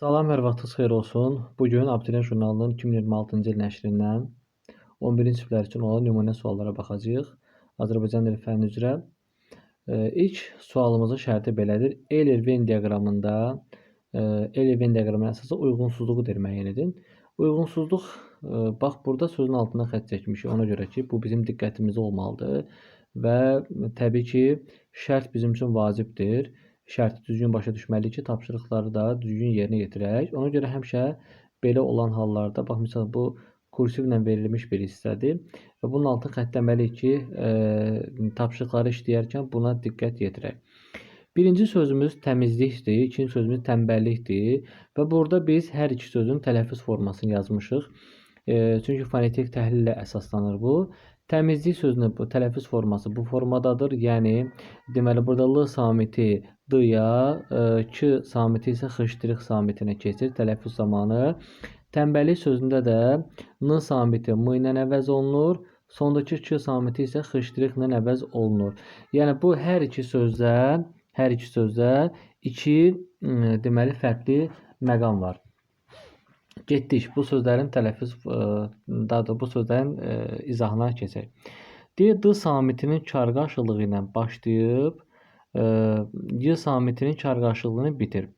Salam, hər vaxtınız xeyir olsun. Bu gün Abituriyent jurnalının 2026-cı il nəşrindən 11-ci siniflər üçün olan nümunə suallara baxacağıq. Azərbaycan dili fənni üzrə. İlk sualımızın şərti belədir. Euler-Venn diaqramında Euler-Venn diaqramına əsasən uyğunsuzluğu deyir müəyyən edin. Uyğunsuzluq, bax burada sözün altına xətt çəkmişik. Ona görə ki, bu bizim diqqətimizdə olmalıdır və təbii ki, şərt bizim üçün vacibdir. Şərti düzgün başa düşməliyik ki, tapşırıqları da düzgün yerinə yetirək. Ona görə həmişə belə olan hallarda, bax məsələn bu kursivlə verilmiş bir hissədir və bunun altını xəttləməliyik ki, tapşırıqları işləyərkən buna diqqət yetirək. Birinci sözümüz təmizlikdir, ikinci sözümüz tənbəllikdir və burada biz hər iki sözün tələffüz formasını yazmışıq. Çünki fonetik təhlillə əsaslanır bu. Təmizlik sözünün bu tələffüz forması bu formadadır. Yəni deməli burada L samiti D-ya, K samiti isə X samitinə keçir tələffüz zamanı. Tənbəllik sözündə də N samiti M ilə əvəz olunur. Sondakı K samiti isə X ilə əvəz olunur. Yəni bu hər iki sözdə iki deməli fərqli məqam var. Getdik. Bu sözlərin tələffüz, bu sözlərin izahına keçək. Deyir, D samitinin kar qarşılığı ilə başlayıb, Y samitinin kar qarşılığını bitir.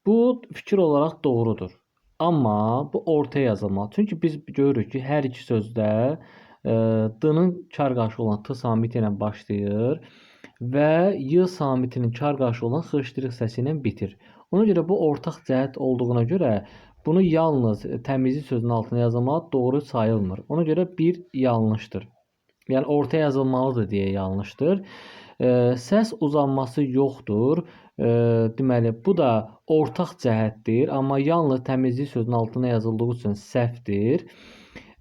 Bu fikir olaraq doğrudur. Amma bu ortaya yazılmalı. Çünki biz görürük ki, hər iki sözdə D-nın kar qarşılığı olan T samiti ilə başlayır və Y samitinin kar qarşılığı olan X səsi ilə bitir. Ona görə bu ortaq cəhət olduğuna görə bunu yalnız təmizlik sözünün altına yazılmalı doğru sayılmır. Ona görə bir yanlışdır. Yəni ortaya yazılmalıdır deyə yanlışdır. Səs uzanması yoxdur. Deməli, bu da ortaq cəhətdir. Amma yalnız təmizlik sözünün altına yazıldığı üçün səhvdir.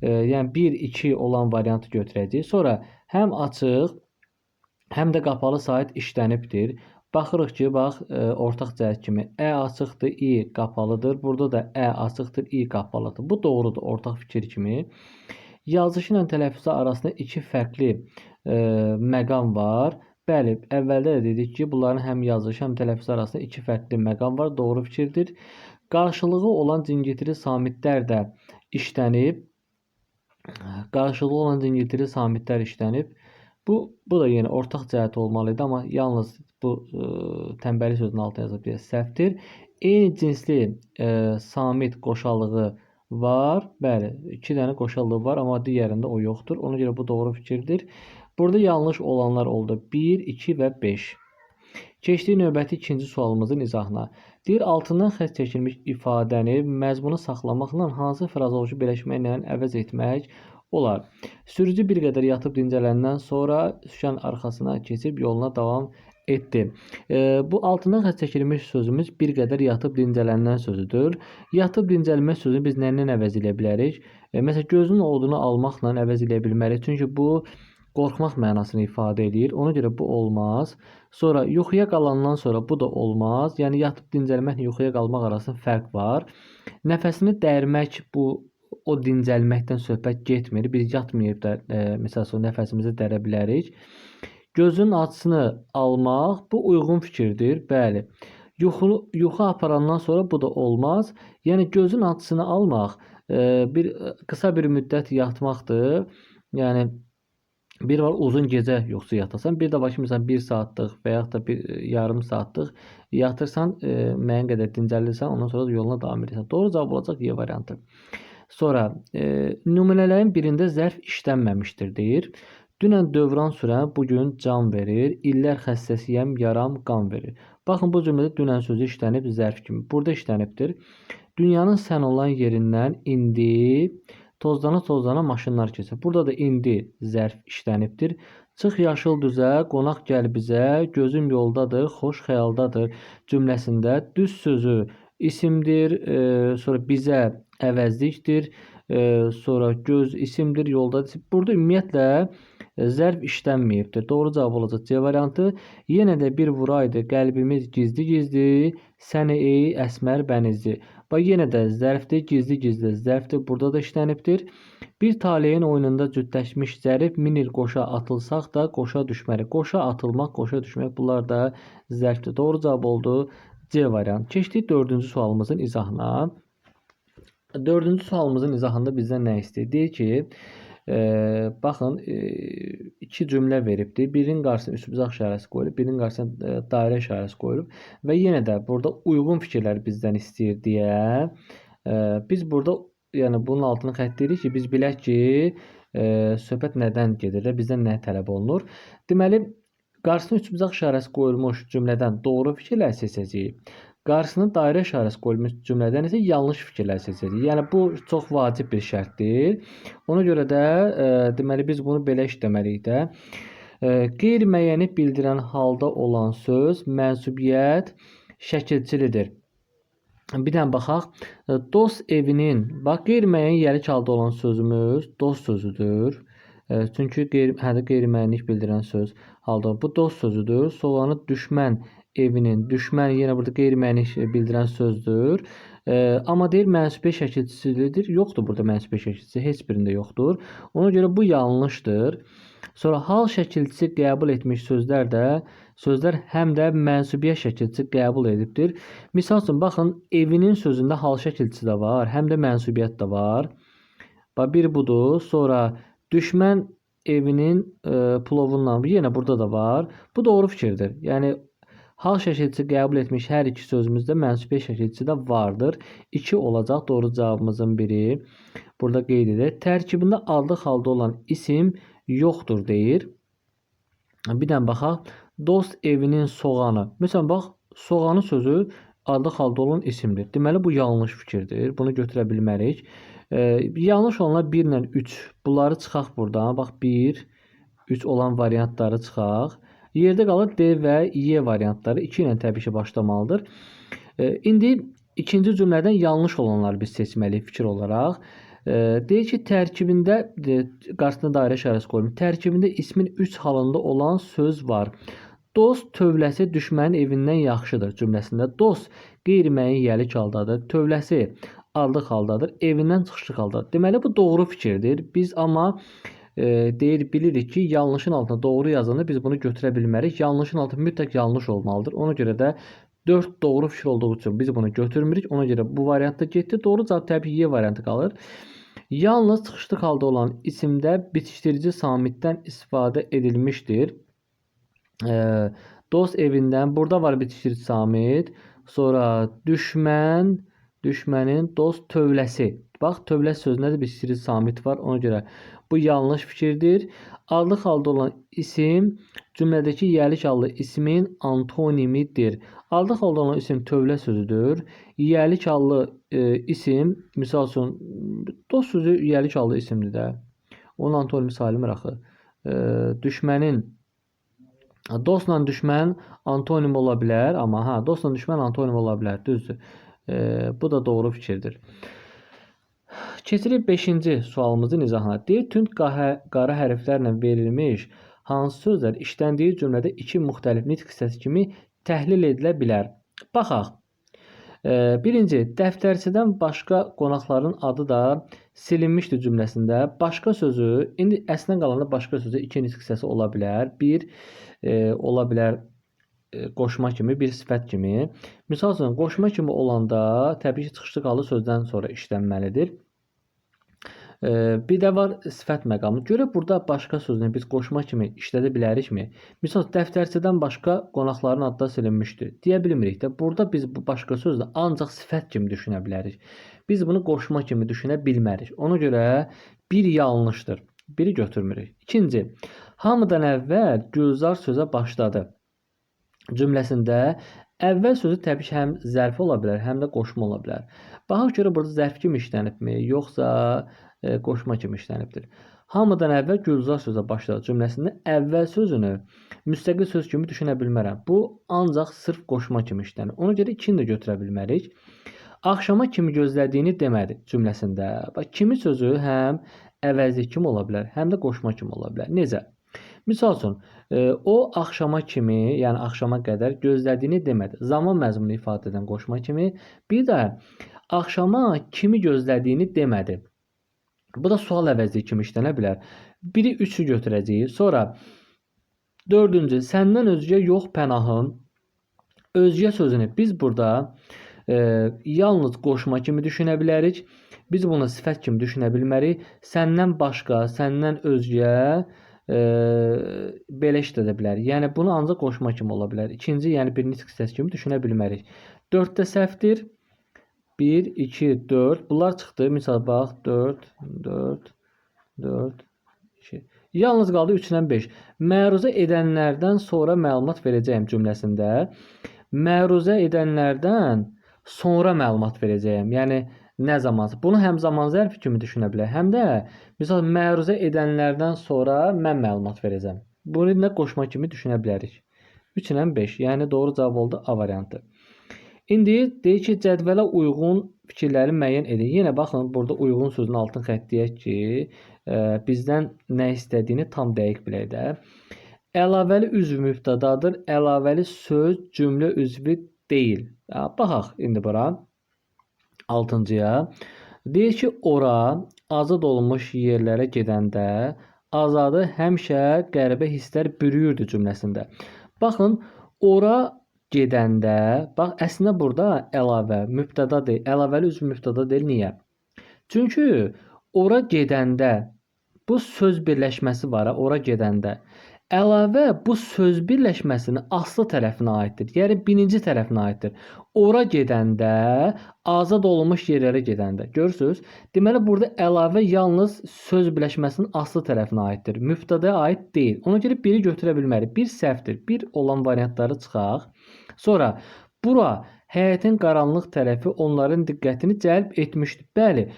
Yəni 1, 2 olan variantı götürəcəyik. Sonra həm açıq, həm də qapalı sait işlənibdir. Baxırıq ki, bax, ortaq cəhət kimi Ə açıqdır, İ qapalıdır. Burada da Ə açıqdır, İ qapalıdır. Bu doğrudur, ortaq fikir kimi. Yazışı ilə tələffüzü arasında iki fərqli məqam var. Bəli, əvvəldə də dedik ki, bunların həm yazışı, həm tələffüzü arasında iki fərqli məqam var. Doğru fikirdir. Qarşılığı olan cingiltili samitlər də işlənib. Qarşılığı olan cingiltili samitlər işlənib. Bu da yenə ortaq cəhət olmalı idi, amma yalnız bu tənbəllik sözünün altına yazıb deyə səhvdir. Eyni cinsli samit qoşalığı var. Bəli, iki dənə qoşalığı var, amma digərində o yoxdur. Ona görə bu doğru fikirdir. Burada yanlış olanlar oldu. 1, 2 və 5. Keçdik növbəti ikinci sualımızın izahına. Deyir, altından xətt çəkilmiş ifadəni məzmunu saxlamaqla hansı frazeoloji birləşmə ilə əvəz etmək olar? Sürücü bir qədər yatıb dincələndən sonra sükan arxasına keçib yoluna davam etdi. Bu altından xətt çəkilmiş sözümüz bir qədər yatıb dincələndən sözüdür. Yatıb dincəlmə sözünü biz nə ilə əvəz edə bilərik? Məsələn, gözünün odunu almaqla əvəz edə bilmərik. Çünki bu qorxmaq mənasını ifadə edir. Ona görə bu olmaz. Sonra yuxuya qalandan sonra bu da olmaz. Yəni yatıb dincəlməklə yuxuya qalmaq arasında fərq var. Nəfəsini dərmək bu o dincəlməkdən söhbət getmir. Biz yatmayıb da məsəl üçün nəfəsimizi dərə bilərik. Gözün acısını almaq bu uyğun fikirdir. Bəli. Yuxu aparandan sonra bu da olmaz. Yəni gözün acısını almaq bir qısa bir müddət yatmaqdır. Yəni bir var uzun gecə yoxsa yatasan, bir də var ki, məsələn 1 saatlıq və yaxud da bir yarım saatlıq yatırsan, müəyyən qədər dincəlirsən, ondan sonra da yoluna davam edirsən. Doğru cavab olacaq Y variantı. Sonra nümunələrin birində zərf işlənməmişdir deyir. Dünən dövran sürən bugün can verir, illər xəstəsiyəm, yaram qan verir. Baxın, bu cümlədə dünən sözü işlənib zərf kimi. Burada işlənibdir. Dünyanın sən olan yerindən indi tozlana-tozlana maşınlar keçir. Burada da indi zərf işlənibdir. Çıx yaşıl düzə, qonaq gəl bizə, gözüm yoldadır, xoş xəyaldadır cümləsində düz sözü isimdir, sonra bizə əvəzlikdir, sonra göz isimdir, yoldadır. Burada ümumiyyətlə zərf işlənməyibdir. Doğru cavab olacaq C variantı. Yenə də bir vuraydı qəlbimiz gizli-gizli, səni ey əsmər bənizli. Bax, yenə də zərfdir, gizli-gizli zərfdir. Burada da işlənibdir. Bir taleyin oyununda cütləşmiş zərif min il qoşa atılsaq da qoşa düşmərik. Qoşa atılmaq, qoşa düşmək bunlar da zərfdir. Doğru cavab oldu C variantı. Keçdik dördüncü sualımızın izahına. Dördüncü sualımızın izahında bizdən nə istəyir? Deyir ki, baxın, iki cümlə veribdir. Birinin qarşısına üçbucaq işarəsi qoyulub, birinin qarşısına dairə işarəsi qoyulub və yenə də burada uyğun fikirlər bizdən istəyir deyə biz burada, yəni bunun altını xətt deyirik ki, biz bilək ki, söhbət nədən gedir də, bizdən nə tələb olunur. Deməli, qarşısına üçbucaq işarəsi qoyulmuş cümlədən doğru fikirlər seçəcəyik. Qarşısına dairə işarəsi qoyulmuş cümlədən isə yanlış fikirlər seçəcəyik. Yəni bu çox vacib bir şərtdir. Ona görə də deməli biz bunu belə işləməliyik də. Qeyri-müəyyəni bildirən halda olan söz mənsubiyyət şəkilçilidir. Bir dənə baxaq. Dost evinin, bax, qeyri-müəyyən yəlik halda olan sözümüz dost sözüdür. Çünki qeyri-müəyyənlik bildirən söz halda bu dost sözüdür. Soğanı düşmən evinin, düşmən yenə burada qeyri-müəyyənlik bildirən sözdür. Amma deyir mənsubiyyət şəkilçilidir. Yoxdur burada mənsubiyyət şəkilçisi, heç birində yoxdur. Ona görə bu yanlışdır. Sonra hal şəkilçisi qəbul etmiş sözlər də, sözlər həm də mənsubiyyət şəkilçisi qəbul edibdir. Misal üçün, baxın, evinin sözündə hal şəkilçisi də var, həm də mənsubiyyət də var. Bax, bir budur. Sonra düşmən evinin plovundan yenə burada da var. Bu doğru fikirdir. Yəni hal şəkilçisi qəbul etmiş hər iki sözümüzdə mənsubiyyət şəkilçisi də vardır. 2 olacaq doğru cavabımızın biri. Burada qeyd edək. Tərkibində adlıq halda olan isim yoxdur deyir. Bir dənə baxaq. Dost evinin soğanı. Məsələn, bax, soğanı sözü adlıq halda olan isimdir. Deməli, bu yanlış fikirdir. Bunu götürə bilmərik. Yanlış olanlar 1 ilə 3. Bunları çıxaq buradan. Bax, 1, 3 olan variantları çıxaq. Yerdə qalır D və Y variantları. 2 ilə təbii ki başlamalıdır. İndi ikinci cümlədən yanlış olanları biz seçməliyik fikir olaraq. Deyir ki, tərkibində, qarşısına dairə işarəsi qoyulmuş, tərkibində ismin 3 halında olan söz var. Dost tövləsi düşmənin evindən yaxşıdır cümləsində. Dost qeyri-müəyyən yəlik haldadır. Tövləsi adlıq haldadır. Evindən çıxışlıq haldadır. Deməli, bu doğru fikirdir. Biz amma deyir, bilirik ki, yanlışın altına doğru yazanda biz bunu götürə bilmərik. Yanlışın altı mütləq yanlış olmalıdır. Ona görə də 4 doğru fikir olduğu üçün biz bunu götürmürük. Ona görə bu variantda getdi. Doğru cavab təbii ki, Y variantı qalır. Yalnız çıxışlıq halda olan isimdə bitişdirici samitdən istifadə edilmişdir. Dost evindən burada var bitişdirici samit. Sonra düşmən, düşmənin dost tövləsi. Bax, tövlə sözündə də bitişdirici samit var. Ona görə bu yanlış fikirdir. Adlıq halda olan isim cümlədəki yəlik adlı ismin antonimidir. Adlıq halda olan isim tövlə sözüdür. Yəlik adlı isim, misal üçün, dost sözü yəlik adlı isimdir də. Onun antonimi sayılmır axı. Düşmənin, dostla düşmən antonim ola bilər, amma hə, dostla düşmən antonim ola bilər, düzdür. Bu da doğru fikirdir. Keçirik 5-ci sualımızın izahına. Deyir, tünd qara hərflərlə verilmiş hansı sözlər işləndiyi cümlədə iki müxtəlif nitq hissəsi kimi təhlil edilə bilər? Baxaq. Birinci, dəftərçidən başqa qonaqların adı da silinmişdi cümləsində. Başqa sözü, indi əslində qalanda başqa sözü iki nitq hissəsi ola bilər. Bir, ola bilər qoşma kimi, bir sifət kimi. Misal üçün, qoşma kimi olanda təbii ki, çıxışlı qalı sözdən sonra işlənməlidir. Bir də var sifət məqamı. Görə burada başqa sözünü biz qoşma kimi işlədə bilərikmi? Misal, dəftərçidən başqa qonaqların adı da silinmişdir. Deyə bilmirik də. Burada biz bu başqa sözünü ancaq sifət kimi düşünə bilərik. Biz bunu qoşma kimi düşünə bilmərik. Ona görə bir yanlışdır. Biri götürmürük. İkinci, hamıdan əvvəl Gülzar sözə başladı cümləsində əvvəl sözü təbii ki, həm zərfi ola bilər, həm də qoşma ola bilər. Baxaq görə burada zərf kimi işlənibmi, yoxsa qoşma kimi işlənibdir. Hamıdan əvvəl Gülzar sözə başladı cümləsində əvvəl sözünü müstəqil söz kimi düşünə bilmərəm. Bu ancaq sırf qoşma kimi işlənir. Ona görə ikini də götürə bilmərik. Axşama kimi gözlədiyini demədi cümləsində. Bax, kimi sözü həm əvəzlik kimi ola bilər, həm də qoşma kimi ola bilər. Necə? Misal üçün, o axşama kimi, yəni axşama qədər gözlədiyini demədi. Zaman məzmunu ifadə edən qoşma kimi. Bir də axşama kimi gözlədiyini demədi. Bu da sual əvəzliyi kimi işlənə bilər. Biri 3-ü götürəcəyik. Sonra dördüncü, səndən özgə yox pənahım Özgə sözünü biz burada yalnız qoşma kimi düşünə bilərik. Biz bunu sifət kimi düşünə bilmərik. Səndən başqa, səndən özgə belə işlədə bilərik. Yəni bunu ancaq qoşma kimi ola bilər. İkinci, yəni bir nitq hissəsi kimi düşünə bilmərik. 4 də səhvdir. 1, 2, 4. Bunlar çıxdı. Misal bax 4, 4, 4, 2. Yalnız qaldı 3 ilə 5. Məruzə edənlərdən sonra məlumat verəcəyim cümləsində. Məruzə edənlərdən sonra məlumat verəcəyim. Yəni nə zaman? Bunu həm zaman zərfi kimi düşünə bilər, həm də misal məruzə edənlərdən sonra mən məlumat verəcəm. Bunu nə qoşma kimi düşünə bilərik. 3 ilə 5. Yəni doğru cavab oldu A variantı. İndi deyir ki, cədvələ uyğun fikirləri müəyyən edin. Yenə baxın, burada uyğun sözünün altını xətt deyək ki, bizdən nə istədiyini tam dəqiq bilək də. Əlavəli üzv mübtədadır. Əlavəli söz cümlə üzvü deyil. Baxaq indi bura. 6-cıya. Deyir ki, ora azad olunmuş yerlərə gedəndə Azadı həmişə qəribə hisslər bürüyürdü cümləsində. Baxın, ora gedəndə, bax, əslində burada əlavə mübtəda deyil, əlavəli üzv mübtəda deyil. Niyə? Çünki ora gedəndə bu söz birləşməsi var, ora gedəndə. Əlavə bu söz birləşməsinin aslı tərəfinə aiddir. Yəni birinci tərəfinə aiddir. Ora gedəndə, azad olunmuş yerlərə gedəndə. Görürsüz? Deməli burada əlavə yalnız söz birləşməsinin aslı tərəfinə aiddir. Mübtədaya aid deyil. Ona görə biri götürə bilmərik. Bir səhvdir. Bir olan variantları çıxaq. Sonra bura həyətin qaranlıq tərəfi onların diqqətini cəlb etmişdi. Bəli,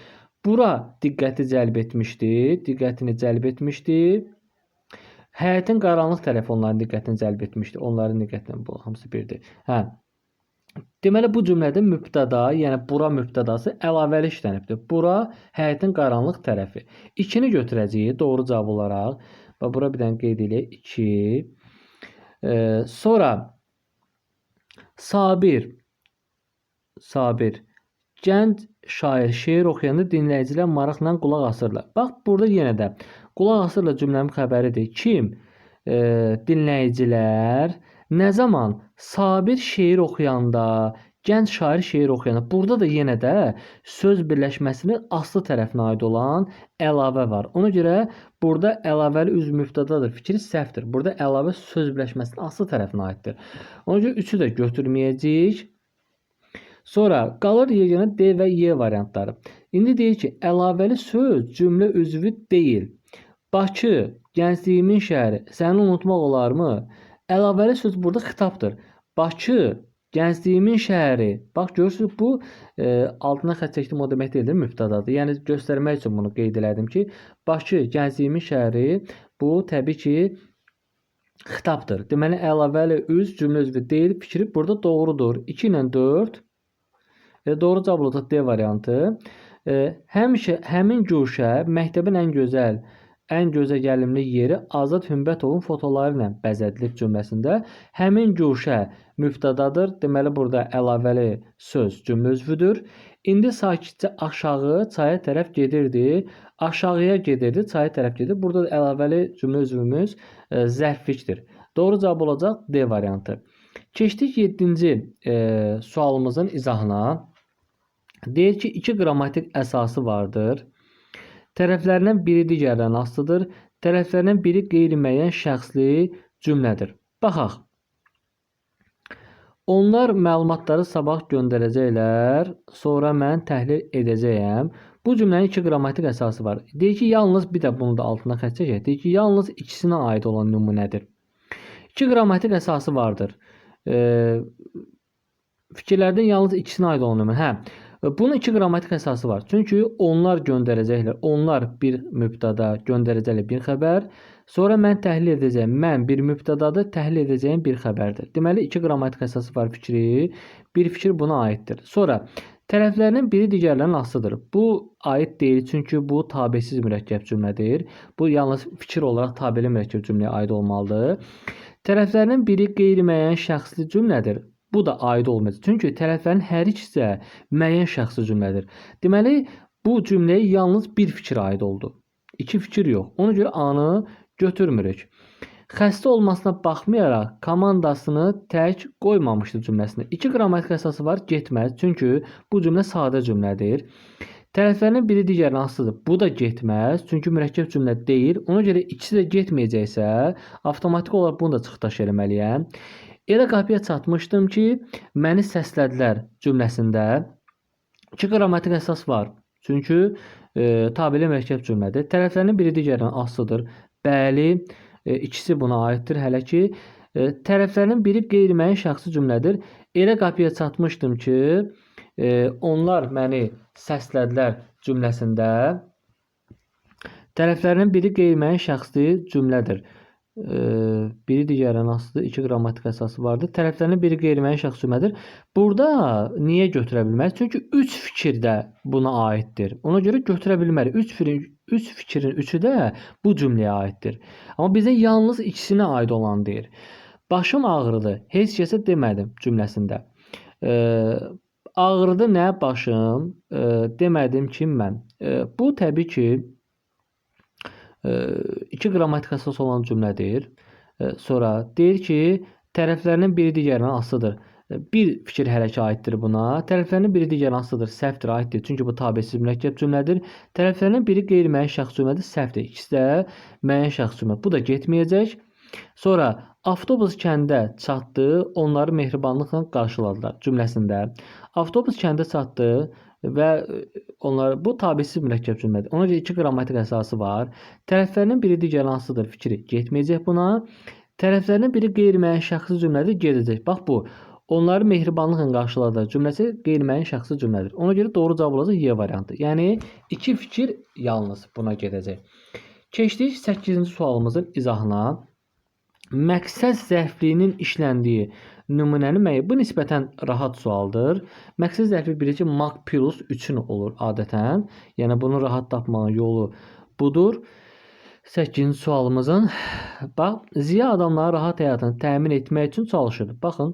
bura diqqəti cəlb etmişdi. Diqqətini cəlb etmişdi. Həyətin qaranlıq tərəfi onların diqqətini cəlb etmişdi. Onların diqqətini, bu hamısı birdir. Hə. Deməli bu cümlədə mübtəda, yəni bura mübtədası əlavəli işlənibdir. Bura həyətin qaranlıq tərəfi. 2-ni götürəcəyik doğru cavab olaraq. Bax bura bir dənə qeyd eləyək. 2. Sonra Sabir. Sabir. Gənc şair şeir oxuyanda dinləyicilər maraqla qulaq asırlar. Bax burada yenə də qulaq asırlar cümləmin xəbəridir. Kim? Dinləyicilər nə zaman Sabir şeir oxuyanda, gənc şair şeir oxuyanda, burada da yenə də söz birləşməsinin aslı tərəfinə aid olan əlavə var. Ona görə burada əlavəli üzv mübtədadır. Fikri səhvdir. Burada əlavə söz birləşməsinin aslı tərəfinə aiddir. Ona görə 3-ü də götürməyəcəyik. Sonra qalır yeganə D və Y variantları. İndi deyir ki, əlavəli söz cümlə üzvü deyil. Bakı, gəncliyimin şəhəri, səni unutmaq olarmı? Əlavəli söz burada xitabdır. Bakı, gəncliyimin şəhəri. Bax, görürsünüz, bu altına xətt çəkdim, o demək deyil, mübtədadır. Yəni, göstərmək üçün bunu qeyd elədim ki, Bakı, gəncliyimin şəhəri, bu təbii ki, xitabdır. Deməli, əlavəli üz cümlə üzvü deyil, fikri burada doğrudur. 2 ilə 4. Doğru cavab olacaq D variantı. Həmişə həmin guşə məktəbin ən gözəl, ən gözə gəlimli yeri Azad Hümbətovun fotoları ilə bəzədilib cümləsində. Həmin guşə mübtədadır. Deməli, burada əlavəli söz cümlə üzvüdür. İndi sakitcə aşağı çaya tərəf gedirdi. Aşağıya gedirdi, çaya tərəf gedir. Burada da əlavəli cümlə üzvümüz zərflikdir. Doğru cavab olacaq D variantı. Keçdik 7-ci sualımızın izahına. Deyir ki, iki qrammatik əsası vardır. Tərəflərindən biri digərdən asılıdır. Tərəflərindən biri qeyri-müəyyən şəxsli cümlədir. Baxaq. Onlar məlumatları sabah göndərəcəklər. Sonra mən təhlil edəcəyəm. Bu cümlənin iki qrammatik əsası var. Deyir ki, yalnız bir də bunu da altına xətt çəkək. Deyir ki, yalnız ikisinə aid olan nümunədir. İki qrammatik əsası vardır. Fikirlərdən yalnız ikisinə aid olan nümunə. Hə. Bunun iki qrammatik əsası var. Çünki onlar göndərəcəklər. Onlar bir mübtəda göndərəcəklər bir xəbər. Sonra mən təhlil edəcəyəm. Mən bir mübtədadır, təhlil edəcəyim bir xəbərdir. Deməli, iki qrammatik əsası var fikri. Bir fikir buna aiddir. Sonra tərəflərinin biri digərlərinin asılıdır. Bu aid deyil, çünki bu tabesiz mürəkkəb cümlədir. Bu yalnız fikir olaraq tabeli mürəkkəb cümləyə aid olmalıdır. Tərəflərinin biri qeyri-müəyyən şəxsli cümlədir. Bu da aid olmayacaq. Çünki tərəflərin hər ikisi də müəyyən şəxsi cümlədir. Deməli, bu cümləyə yalnız bir fikir aid oldu. İki fikir yox. Ona görə A-nı götürmürük. Xəstə olmasına baxmayaraq komandasını tək qoymamışdı cümləsində. İki qrammatik əsası var, getməz. Çünki bu cümlə sadə cümlədir. Tərəflərinin biri digərindən asılıdır. Bu da getməz. Çünki mürəkkəb cümlə deyil. Ona görə ikisi də getməyəcəksə, avtomatik olaraq bunu da çıxdaş eləməliyəm. Elə qapıya çatmışdım ki, məni səslədilər cümləsində. İki qrammatik əsas var. Çünki tabeli mürəkkəb cümlədir. Tərəflərinin biri digərindən asılıdır. Bəli, ikisi buna aiddir hələ ki. Tərəflərinin biri qeyri-müəyyən şəxsi cümlədir. Elə qapıya çatmışdım ki, onlar məni səslədilər cümləsində. Tərəflərinin biri qeyri-müəyyən şəxsi cümlədir. Biri digərindən asılıdır. İki qrammatik əsası vardır. Tərəflərinin biri qeyri-müəyyən şəxsi cümlədir. Burada niyə götürə bilməz? Çünki 3 fikir də buna aiddir. Ona görə götürə bilmərik. 3 fikrin üçü də bu cümləyə aiddir. Amma bizə yalnız ikisinə aid olan deyir. Başım ağrıdı, heç kəsə demədim cümləsində. Ağrıdı nə başım, demədim kim mən. Bu təbii ki, iki qrammatik əsas olan cümlədir. Sonra deyir ki, tərəflərinin biri digərindən asılıdır. Bir fikir hələ ki aiddir buna. Tərəflərinin biri digərindən asılıdır, səhvdir, aiddir. Çünki bu tabesiz mürəkkəb cümlədir. Tərəflərinin biri qeyri-müəyyən şəxs cümlədir, səhvdir. İkisi də müəyyən şəxs cümlə. Bu da getməyəcək. Sonra avtobus kəndə çatdı, onları mehribanlıqla qarşıladılar cümləsində. Avtobus kəndə çatdı və onlar bu tabesiz mürəkkəb cümlədir. Ona görə iki qrammatik əsası var. Tərəflərinin biri digərindən asılıdır fikri getməyəcək buna. Tərəflərinin biri qeyri-müəyyən şəxsi cümlədir, gedəcək. Bax bu. Onları mehribanlıqla qarşıladılar cümləsi qeyri-müəyyən şəxsi cümlədir. Ona görə doğru cavab olacaq Y variantı. Yəni iki fikir yalnız buna gedəcək. Keçdik 8-ci sualımızın izahına. Məqsəd zərfliyinin işləndiyi nümunəni müəyyən. Bu nisbətən rahat sualdır. Məqsəd zərfi bilir ki, maq plus 3-ün olur adətən. Yəni bunu rahat tapmanın yolu budur. 8-ci sualımızın. Bax, Ziya adamların rahat həyatını təmin etmək üçün çalışırdı. Baxın,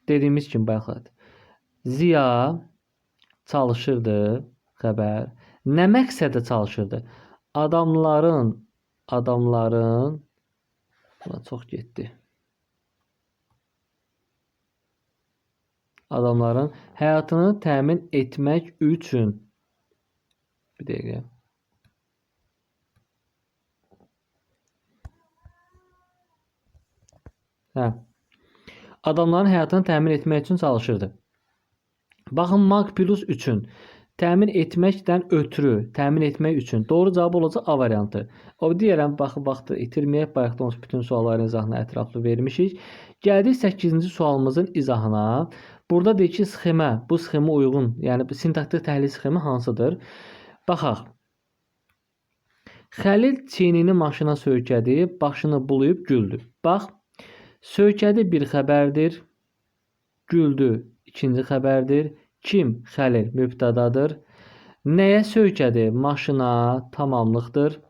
dediyimiz kimi bayaqlar. Ziya çalışırdı, xəbər. Nə məqsədlə çalışırdı? Adamların, buna çox getdi. Adamların həyatını təmin etmək üçün. Bir dəqiqə. Hə. Adamların həyatını təmin etmək üçün çalışırdı. Baxın, maq plus 3-ün. Təmin etməkdən ötürü, təmin etmək üçün. Doğru cavab olacaq A variantı. O deyirəm, baxın, vaxtı itirməyək. Bayaqdan onsuz bütün sualların izahını ətraflı vermişik. Gəldik 8-ci sualımızın izahına. Burada deyir ki, sxemə, bu sxemə uyğun, yəni sintaktik təhlil sxemi hansıdır? Baxaq. Xəlil çiynini maşına söykədi, başını bulayıb güldü. Bax, söykədi bir xəbərdir, güldü ikinci xəbərdir. Kim? Xəlil mübtədadır. Nəyə söykədi? Maşına tamamlıqdır.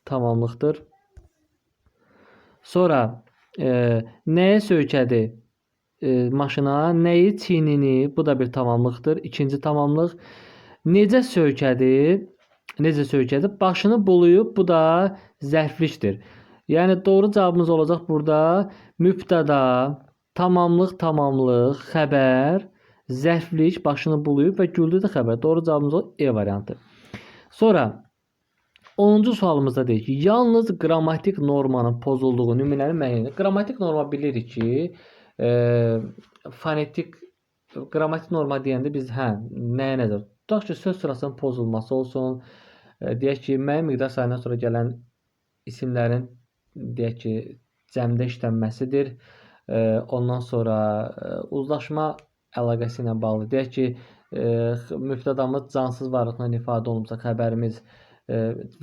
Tamamlıqdır. Sonra nəyə söykədi? Maşına. Nəyi? Çiynini. Bu da bir tamamlıqdır. İkinci tamamlıq. Necə söykədi? Necə söykədi? Başını bulayıb. Bu da zərflikdir. Yəni doğru cavabımız olacaq burada mübtəda, tamamlıq, tamamlıq, xəbər, zərflik, başını bulayıb və güldü də xəbər. Doğru cavabımız olacaq E variantı. Sonra 10-cu sualımızda deyir ki, yalnız qrammatik normanın pozulduğu nümunəni müəyyən edin. Qrammatik norma bilirik ki, fonetik qrammatik norma deyəndə biz nəyə nəzər tutaq ki, söz sırasının pozulması olsun, deyək ki, müəyyən miqdar sayından sonra gələn isimlərin deyək ki, cəmdə işlənməsidir. Ondan sonra uzlaşma əlaqəsi ilə bağlı. Deyək ki, mübtədamız cansız varlıqla ifadə olunubsa, xəbərimiz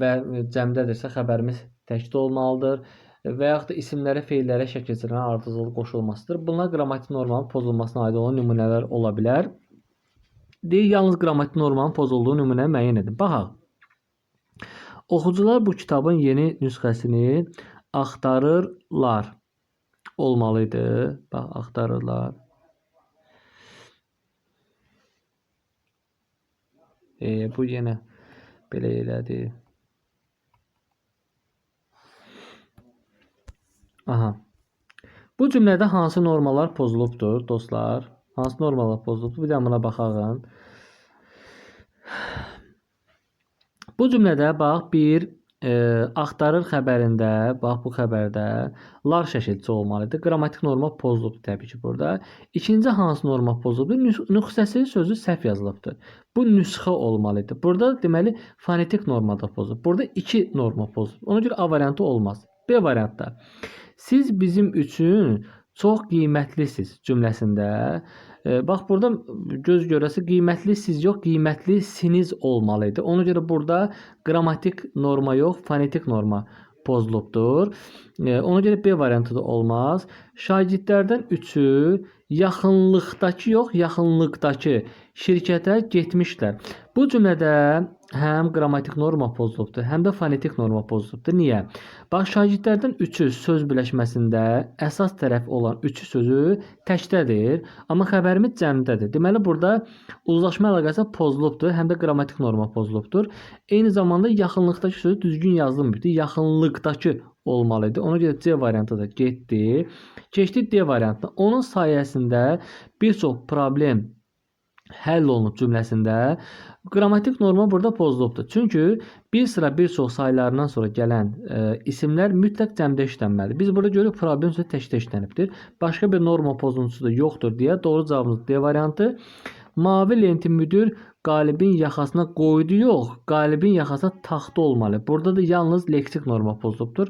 və cəmdədirsə, xəbərimiz təkdə olmalıdır. Və yaxud da isimlərə, feillərə şəkilçilərin ardıcıl qoşulmasıdır. Bunlar qrammatik normanın pozulmasına aid olan nümunələr ola bilər. Deyir, yalnız qrammatik normanın pozulduğu nümunəni müəyyən edin. Baxaq. Oxucular bu kitabın yeni nüsxəsini axtarırlar. Olmalıydı. Bax, axtarırlar. Bu yenə belə elədi. Aha. Bu cümlədə hansı normalar pozulubdur, dostlar? Hansı normalar pozulubdur? Bir də buna baxaq. Bu cümlədə bax bir axtarır xəbərində, bax bu xəbərdə lar şəkilçisi olmalıdır. Qrammatik norma pozulubdur təbii ki burada. İkinci hansı norma pozulubdur? Nüsxəsi sözü səhv yazılıbdır. Bu nüsxə olmalıdır. Burada deməli fonetik normada pozulub. Burada iki norma pozulub. Ona görə A variantı olmaz. B variantda. Siz bizim üçün çox qiymətlisiniz cümləsində. Bax burada göz görəsi qiymətli siz yox, qiymətlisiniz olmalı idi. Ona görə burada qrammatik norma yox, fonetik norma pozulubdur. Ona görə B variantı da olmaz. Şagirdlərdən üçü yaxınlıqdakı yox, yaxınlıqdakı şirkətə getmişlər. Bu cümlədə həm qrammatik norma pozulubdur, həm də fonetik norma pozulubdur. Niyə? Bax, şagirdlərdən üçü söz birləşməsində əsas tərəf olan üçü sözü təkdədir, amma xəbərimiz cəmdədir. Deməli, burada uzlaşma əlaqəsi pozulubdur, həm də qrammatik norma pozulubdur. Eyni zamanda yaxınlıqdakı sözü düzgün yazılmayıbdır. Yaxınlıqdakı olmalı idi. Ona görə C variantı da getdi. Keçdik D variantına. Onun sayəsində bir çox problem həll olunub cümləsində qrammatik norma burada pozulubdur. Çünki bir sıra bir çox saylarından sonra gələn isimlər mütləq cəmdə işlənməlidir. Biz burada görürük problem sözü təkdə işlənibdir. Başqa bir norma pozuntusu da yoxdur deyə doğru cavabımız D variantı. Mavi lenti müdür qalibin yaxasına qoydu yox, qalibin yaxasına taxtı olmalı. Burada da yalnız leksik norma pozulubdur.